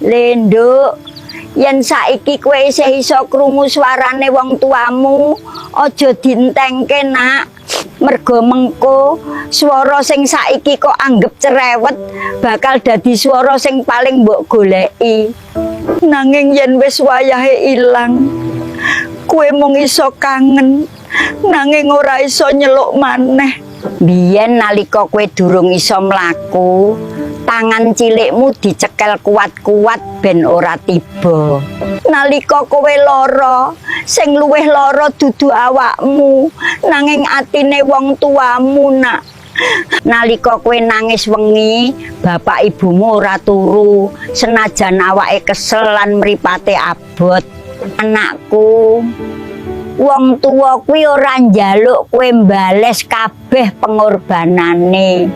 Le, Nduk, yen saiki kowe isih iso krungu suarane wong tuamu, aja dientengke, Nak. Mergo mengko swara sing saiki kok anggep cerewet bakal dadi swara sing paling mbok goleki. Nanging yen wis wayahe ilang, kowe mung iso kangen, nanging ora iso nyeluk maneh. Biyen nalika kowe durung iso mlaku, tangan cilikmu dicekel kuat-kuat ben ora tiba. Nalika kowe lara, sing luwih lara dudu awakmu, nanging atine wong tuamu, Nak. Nalika kowe nangis wengi, bapak ibumu ora turu, senajan awake kesel lan mripate abot. Anakku, wong tuwa kuwi ora njaluk kowe mbales kabeh pengorbanane.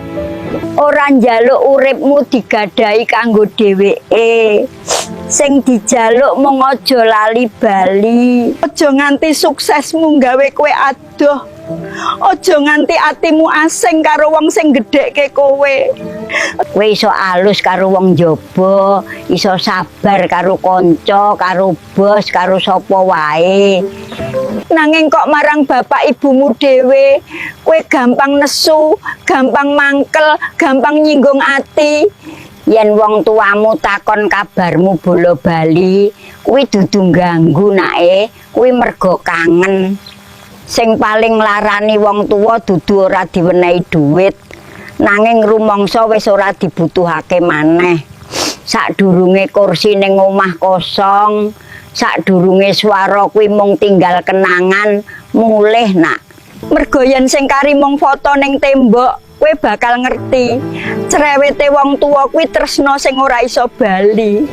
Ora njaluk uripmu digadhahi kanggo dheweke. Sing dijaluk mung aja lali bali. Aja nganti suksesmu gawe kowe adoh. Aja nganti atimu asing karo wong sing gedhekke kowe. Kowe iso alus karo wong jaba, iso sabar karo kanca, karo bos, karo sapa wae. Nanging kok marang bapak ibumu dhewe, kowe gampang nesu, gampang mangkel, gampang nyinggung ati. Yen wong tuamu takon kabarmu bola bali, kuwi dudu ganggu, Nake, kuwi mergo kangen. Sing paling nglarani wong tuwa dudu ora diwenehi dhuwit, nanging rumangsa wis ora dibutuhake maneh. Sadurunge kursi ning omah kosong, sadurunge swara kuwi mung tinggal kenangan, mulih, Nak. Mergo yen sing kari mung foto ning tembok, kowe bakal ngerti. Cerewete wong tuwa kuwi tresna sing ora iso bali.